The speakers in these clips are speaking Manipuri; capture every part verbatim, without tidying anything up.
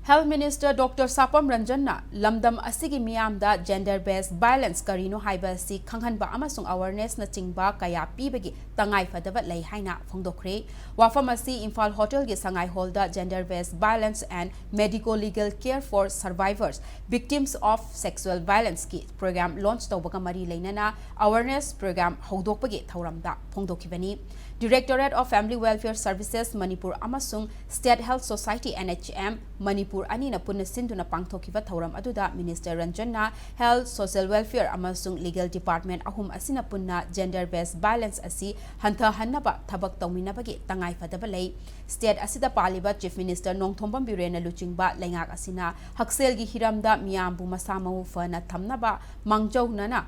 Health Minister Doctor Sapam Ranjan ꯅ ꯂꯝꯗꯝ ꯑꯁꯤꯒꯤ ꯃꯤꯌꯥꯝꯗ gender based violence ꯀꯔꯤꯅꯣ ꯍꯥꯏꯕ ꯑꯁꯤ ꯈꯪꯍꯟꯕ ꯑꯃꯁꯨꯡ awareness ꯅꯆꯤꯡꯕ ꯀꯌꯥ ꯄꯤꯕꯒꯤ ꯇꯉꯥꯏ ꯐꯗꯕ ꯂꯩ ꯍꯥꯏꯅ ꯐꯣꯡꯗꯣꯛꯈ꯭ꯔꯦ꯫ ꯋꯥꯐꯝ ꯑꯁꯤ ꯏꯝꯐꯥꯜ ꯍꯣꯇꯦꯜꯒꯤ ꯁꯉꯥꯏ ꯍꯣꯜꯗ Gender Based Violence and Medico Legal Care for Survivors, Victims of Sexual Violence ꯀꯤ program launch ꯇꯧꯕꯒ ꯃꯔꯤ ꯂꯩꯅꯅ awareness program ꯍꯧꯗꯣꯛꯄꯒꯤ ꯊꯧꯔꯝꯗ ꯐꯣꯡꯗꯣꯛꯈꯤꯕꯅꯤ꯫ Directorate of Family Welfare Services Manipur ꯑꯃꯁꯨꯡ State Health Society, N H M, Manipur ꯑꯅꯤꯅ ꯄꯨꯟꯅ ꯁꯤꯟꯗꯨꯅ ꯄꯥꯡꯊꯣꯛꯈꯤꯕ ꯊꯧꯔꯝ ꯑꯗꯨꯗ Minister ꯔꯟꯖꯟꯅ Health, Social Welfare ꯑꯃꯁꯨꯡ Legal Department ꯑꯍꯨꯝ ꯑꯁꯤꯅ ꯄꯨꯟꯅ gender based violence ꯑꯁꯤ ꯍꯟꯊꯍꯟꯅꯕ ꯊꯕꯛ ꯇꯧꯃꯤꯟꯅꯕꯒꯤ ꯇꯉꯥꯏ ꯐꯗꯕ ꯂꯩ꯫ State ꯑꯁꯤꯗ ꯄꯥꯜꯂꯤꯕ Chief Minister ꯅꯣꯡꯊꯣꯝꯕꯝ ꯕꯤꯔꯦꯟꯅ ꯂꯨꯆꯤꯡꯕ ꯂꯩꯉꯥꯛ ꯑꯁꯤꯅ ꯍꯛꯁꯦꯜꯒꯤ ꯍꯤꯔꯝꯗ ꯃꯤꯌꯥꯝꯕꯨ ꯃꯁꯥ ꯃꯎ ꯐꯅ ꯊꯝꯅꯕ ꯃꯥꯡꯖꯧꯅꯅ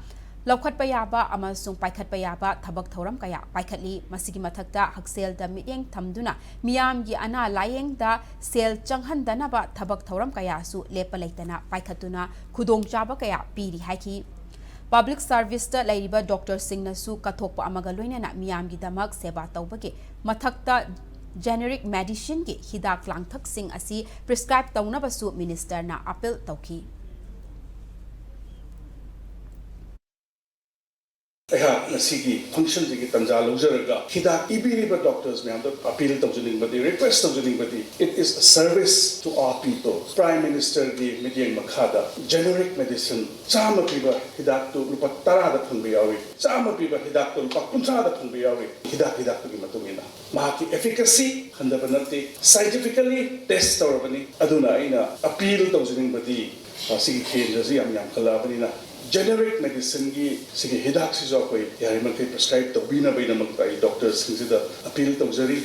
ꯂꯧꯈꯠꯄ ꯌꯥꯕ ꯑꯃꯁꯨꯡ ꯄꯥꯏꯈꯠꯄ ꯌꯥꯕ ꯊꯕꯛ ꯊꯧꯔꯝ ꯀꯌꯥ ꯄꯥꯏꯈꯠꯂꯤ꯫ ꯃꯁꯤꯒꯤ ꯃꯊꯛꯇ ꯍꯛꯁꯦꯜꯗ ꯃꯤꯠꯌꯦꯡ ꯊꯝꯗꯨꯅ ꯃꯤꯌꯥꯝꯒꯤ ꯑꯅꯥ ꯂꯥꯌꯦꯡꯗ ꯁꯦꯜ ꯆꯪꯍꯟꯗꯅꯕ ꯊꯕꯛ ꯊꯧꯔꯝ ꯀꯌꯥꯁꯨ ꯂꯦꯞꯄ ꯂꯩꯇꯅ ꯄꯥꯏꯈꯠꯇꯨꯅ ꯈꯨꯗꯣꯡꯆꯥꯕ ꯀꯌꯥ ꯄꯤꯔꯤ ꯍꯥꯏꯈꯤ꯫ Public service ꯇ ꯂꯩꯔꯤꯕ doctor ꯁꯤꯡꯅꯁꯨ ꯀꯠꯊꯣꯛꯄ ꯑꯃꯒ ꯂꯣꯏꯅꯅ ꯃꯤꯌꯥꯝꯒꯤꯗꯃꯛ ꯁꯦꯕꯥ ꯇꯧꯕꯒꯤ ꯃꯊꯛꯇ generic medicine ꯒꯤ ꯍꯤꯗꯥꯛ ꯂꯥꯡꯊꯛꯁꯤꯡ ꯑꯁꯤ prescribe ꯇꯧꯅꯕꯁꯨ Minister ꯅ appeal ꯇꯧꯈꯤ꯫ ꯑꯩꯍꯥꯛ ꯉꯁꯤꯒꯤ function ꯁꯤꯒꯤ ꯇꯥꯟꯖꯥ ꯂꯧꯖꯔꯒ ꯍꯤꯗꯥꯛ ꯏꯕꯤꯔꯤꯕ doctors ꯃꯌꯥꯝꯗ appeal ꯇꯧꯖꯅꯤꯡꯕꯗꯤ, request ꯇꯧꯖꯅꯤꯡꯕꯗꯤ, it is a service to our people꯫ Prime Minister ꯒꯤ ꯃꯤꯠꯌꯦꯡ ꯃꯈꯥꯗ generic medicine ꯆꯥꯝꯃ ꯄꯤꯕ ꯍꯤꯗꯥꯛꯇꯨ ꯂꯨꯄꯥ ꯇꯔꯥꯗ ꯐꯪꯕ ꯌꯥꯎꯏ, ꯆꯥꯝꯃ ꯄꯤꯕ ꯍꯤꯗꯥꯛꯇꯨ ꯂꯨꯄꯥ ꯀꯨꯟꯊ꯭ꯔꯥꯗ ꯐꯪꯕ ꯌꯥꯎꯏ꯫ ꯍꯤꯗꯥꯛ ꯍꯤꯗꯥꯛꯇꯨꯒꯤ ꯃꯇꯨꯡ ꯏꯟꯅ ꯃꯍꯥꯛꯀꯤ efficacy ꯍꯟꯊꯕ ꯅꯠꯇꯦ, scientifically test ꯇꯧꯔꯕꯅꯤ꯫ ꯑꯗꯨꯅ ꯑꯩꯅ appeal ꯇꯧꯖꯅꯤꯡꯕꯗꯤ, ꯑ, ꯁꯤꯒꯤ ꯀꯦꯟꯗ꯭ꯔꯁꯤ ꯌꯥꯝ ꯌꯥꯝꯈꯠꯂꯛꯑꯕꯅꯤꯅ generic medicine ꯒꯤ ꯁꯤꯒꯤ ꯍꯤꯗꯥꯛꯁꯤꯁꯨ ꯑꯩꯈꯣꯏ ꯌꯥꯔꯤꯃꯈꯩ prescribe ꯇꯧꯕꯤꯅꯕꯒꯤꯗꯃꯛꯇ ꯑꯩ doctor ꯁꯤꯡꯁꯤꯗ appeal ꯇꯧꯖꯔꯤ꯫